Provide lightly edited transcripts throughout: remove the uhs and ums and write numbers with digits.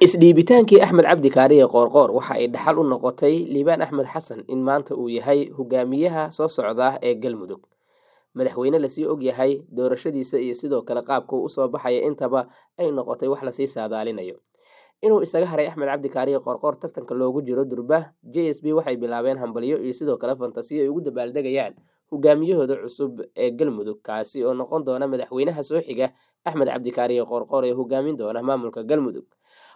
Isdhiibitaankii Axmed Cabdi Kaariye Qoorqoor waxa ay dhaxal u noqotay Liibaan Axmed Xasan in maanta uu yahay hogaamiyaha soo socda ee Galmudug. Madaxweyne lasii ogyahay doorashadiisa iyo sidoo kale qaabka uu usoo baxaya intaba ay noqotay wax lasii saadaalinayo. Inuu isaga haray Axmed Cabdi Kaariye Qoorqoor tartanka loogu jiro durba, JSB waxay bilaabeen hambalyo iyo sidoo kale fantasiyo ay ugu dabaaldegayaan hogaamiyahooda cusub ee Galmudug, kaasi oo noqon doona madaxweynaha soo xiga Axmed Cabdi Kaariye Qoorqoor ee hogaamin doona maamulka Galmudug.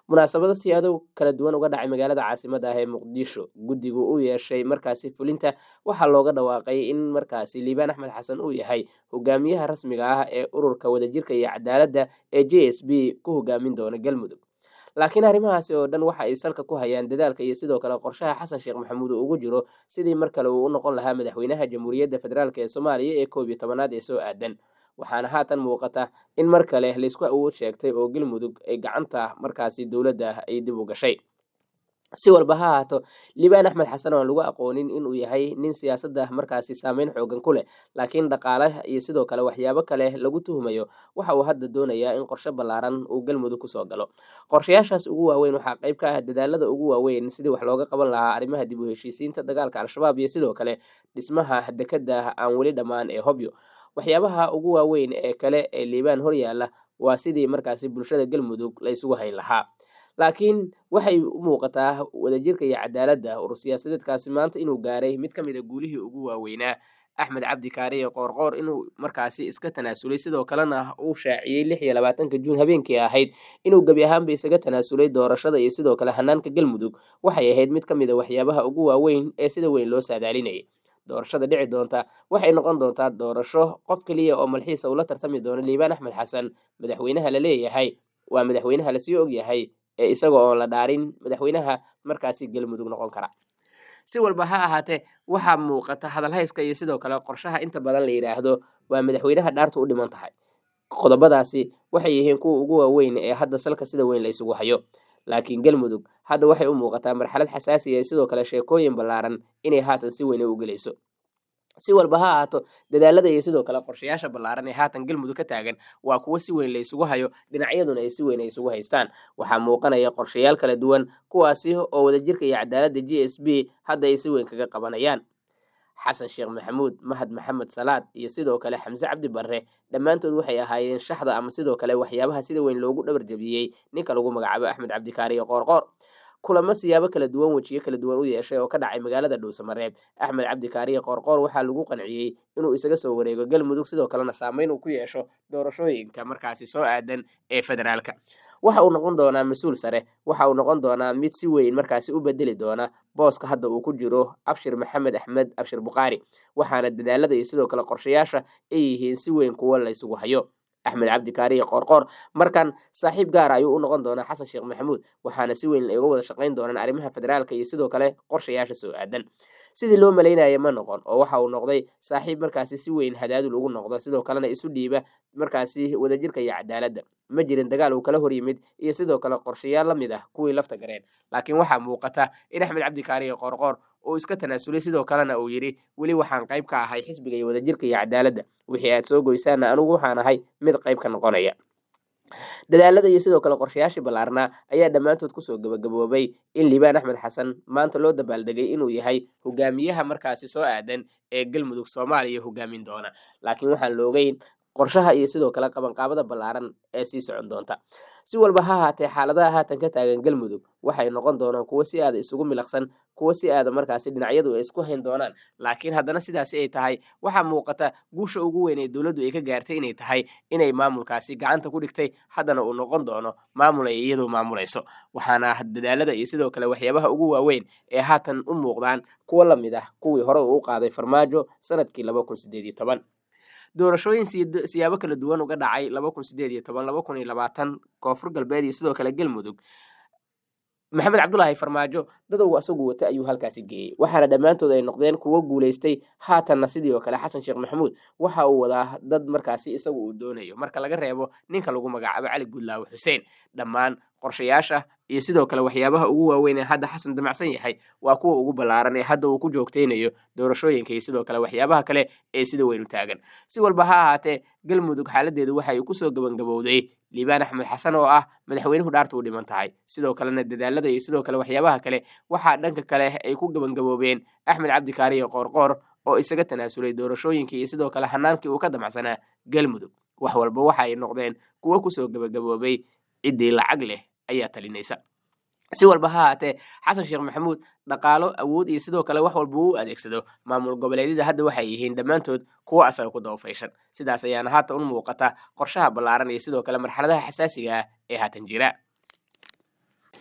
Munaasabado siyaado kala duwan uga dhacay magaalada caasimada ah ee Muqdisho, guddigu uu yeeshay markaasi fulinta waxaa looga dhawaaqay in markaasi Liibaan Axmed Xasan uu yahay hogaamiyaha rasmiga ah ee ururka Wadajirka iyo Cadaaladda ee JSB ku hogaamin doona Galmudug. Laakiin arrimahaasi oo dhan waxa ay salka ku hayaan dadaalka iyo sidoo kale qorshaha Xasan Sheekh Maxamuud uu ugu jiro sidii mar kale uu u noqon lahaa madaxweynaha Jamhuuriyadda Federaalk ee Soomaaliya ee 11aad ee soo aadan. Waxaana haatan muuqata in mar kale laysku awood sheegtay oo Galmudug ay gacanta markaasi dowladda ay dib u gashay. Si walba ha ahaato, Liibaan Axmed Xasan oo aan lagu aqoonin inuu yahay nin siyaasadda markaasi saameyn xoogan ku leh, laakiin dhaqaale iyo sidoo kale waxyaabo kale lagu tuhumayo, waxa uu hadda doonayaa in qorshe ballaaran uu Galmudug kusoo galo. Qorshayaashaas ugu waaweyn waxaa qayb ka ah dadaalada ugu waaweyn sidii wax looga qaban lahaa arrimaha dib u heshiisiinta, dagaalka Al-Shabaab iyo sidoo kale dhismaha dekadda aan weli dhammaan ee Hobyo. Waxyaabaha ugu waaweyn ee kale ee Liibaan horyaala waa sidii markaasi bulshada Galmudug la isugu hayn lahaa. Laakiin waxay u muuqataa Wadajirka iyo Cadaaladda urur siyaasadeedkaasi maanta inuu gaaray mid ka mid a guulihii ugu waaweynaa. Axmed Cabdi Kaariye Qoorqoor inuu markaasi iska tanaasulay, sidoo kalena uu shaaciyey 26-ka Juun habeenkii ahayd inuu gebi ahaanba isaga tanaasulay doorashada iyo sidoo kale hanaanka Galmudug, waxay ahayd mid ka mid a waxyaabaha ugu waaweyn ee sida weyn loo saadaalinayay. Doorashada dhici doonta waxay noqon doontaa doorasho qof keliya oo malxiisa ula tartami doono Liibaan Axmed Xasan, madaxweynaha la leeyahay waa madaxweynaha lasii ogyahay ee isaga oon la dhaarin madaxweynaha markaasi Galmudug noqon kara. Si walba ha ahaatee, waxaa muuqata hadalhayska iyo sidoo kale qorshaha inta badan la yidhaahdo waa madaxweynaha dhaartu u dhiman tahay. Qodobadaasi waxay yihiin kuwa ugu waaweyn ee hadda salka sida weyn la isugu hayo. Laakiin Galmudug hadda waxay u muuqataa marxalad xasaasiya iyo sidoo kale sheekooyin ballaaran inay haatan si weyn u gelayso. Si walba ha ahaato, dadaalada iyo sidoo kale qorshayaasha ballaaran ee haatan Galmudug ka taagan waa kuwo si weyn la isugu hayo, dhinacyaduna ay si weyn ay isugu haystaan. Waxaa muuqanaya qorshayaal kala duwan, kuwaasi oo Wadajirka iyo Cadaaladda JSB hadda ay si weyn kaga qabanayaan. Xasan Sheekh Maxamuud, Mahad Maxamed Salaad iyo sidoo kale Xamse Cabdi Barre dhammaantood waxay ahaayeen shaxda ama sidoo kale waxyaabaha sida weyn loogu dhabar jabiyey ninka lagu magacaabo Axmed Cabdikaariyo Qoorqoor. Kulamo siyaabo kala duwan, wejiyo kala duwan u yeeshay oo ka dhacay magaalada Dhuusamareeb, Axmed Cabdikaariye Qoorqoor waxaa lagu qanciyey inuu isaga soo wareego Galmudug, sidoo kalena saameyn uu ku yeesho doorashooyinka markaasi soo aadan ee federaalka. Waxa uu noqon doonaa mas-uul sare, waxa uu noqon doonaa mid si weyn markaasi u bedeli doona booska hadda uu ku jiro Abshir Maxamed Axmed Abshir Bukhaari. Waxaana dadaalada iyo sidoo kale qorshayaasha ay yihiin si weyn kuwo la isugu hayo. Axmed Cabdi Kaariye Qoorqoor markan saaxiib gaara ayuu u noqon doonaa Xasan Sheekh Maxamuud, waxaana si weyn ay uga wada shaqayn doonaan arrimaha federaalka iyo sidoo kale qorshayaasha soo aadan. Sidii loo malaynaya ma noqon, oo waxa uu noqday saaxiib markaasi si weyn hadaadul ugu noqda, sidoo kalena isu dhiiba markaasi Wadajirka iyo Cadaaladda. Ma jirin dagaal uu kala hor yimid iyo sidoo kale qorshayaal la mid ah kuwii Lafta Gareen. Laakiin waxaa muuqata in Axmed Cabdi Kaariye Qoorqoor uu iska tanaasulay, sidoo kalena uu yidhi: "Weli waxaan qayb ka ahay xisbiga iyo Wadajirka iyo Cadaaladda, wixii aad soo goysaanna anigu waxaan ahay mid qayb ka noqonaya." Dadaalada iyo sidoo kale qorshayaashii ballaarnaa ayaa dhammaantood kusoo gabagaboobay in Liibaan Axmed Xasan maanta loo dabaaldegay inuu yahay hogaamiyaha markaasi soo aadan ee Galmudug Soomaaliya hogaamin doona. Laakiin waxaan loogeyn qorshaha iyo sidoo kale qabanqaabada ballaaran ee sii socon doonta. Si walba ha ahaatee, xaaladaha haatan ka taagan Galmudug waxay noqon doonaan kuwo si aada isugu milaqsan, kuwo si aada markaasi dhinacyadu ay isku hayn doonaan. Laakiin haddana sidaasi ay tahay, waxaa muuqata guusha ugu weyn ee dowladdu ay ka gaartay inay tahay inay maamulkaasi gacanta ku dhigtay, haddana uu noqon doono maamul ay iyadu maamulayso. Waxaana dadaalada iyo sidoo kale waxyaabaha ugu waaweyn ee haatan u muuqdaan kuwo lamid ah kuwii hore uu u qaaday Farmaajo sanadkii 2018. Doorashooyin siyaabo kala duwan uga dhacay 2018, 2020 Koonfur Galbeed iyo sidoo kale Galmudug, Maxamed Cabdulaahi Farmaajo dad uu asagu wata ayuu halkaasi geeyey, waxaana dhammaantood ay noqdeen kuwo guulaystay. Haatanna sidii oo kale Xasan Sheekh Maxamuud waxa uu wadaa dad markaasi isagu uu doonayo, marka laga reebo ninka lagu magacaabo Cali Gudlaawe Xuseen. Dhammaan qorshayaasha iyo sidoo kale waxyaabaha ugu waaweyn ee hadda Xasan damacsan yahay waa kuwa ugu ballaaran ee hadda uu ku joogtaynayo doorashooyinka iyo sidoo kale waxyaabaha kale ee sida weyn u taagan. Si walba ha ahaatee, Galmudug xaaladeedu waxay kusoo gabangabowday Liibaan Axmed Xasan oo ah madaxweynuhu dhaartu u dhiman tahay. Sidoo kalena dadaalada iyo sidoo kale waxyaabaha kale waxaa dhanka kale ay ku gabangaboobeen Axmed Cabdi Kaariye Qoorqoor oo isaga tanaasulay doorashooyinkii iyo sidoo kale hanaankii uu ka damacsanaa Galmudug. Wax walba waxa ay noqdeen kuwo kusoo gabagaboobay ciddii lacag leh ayaa talinaysa. Si walba ha haatee, Xasan Sheekh Maxamuud dhaqaalo, awood iyo sidoo kale wax walba uu adeegsado, maamul goboleedyada hadda waxay yihiin dhammaantood kuwo asaga ku dabafayshan. Sidaas ayaana haatan u muuqata qorshaha ballaaran iyo sidoo kale marxaladaha xasaasiga ah ee haatan jira.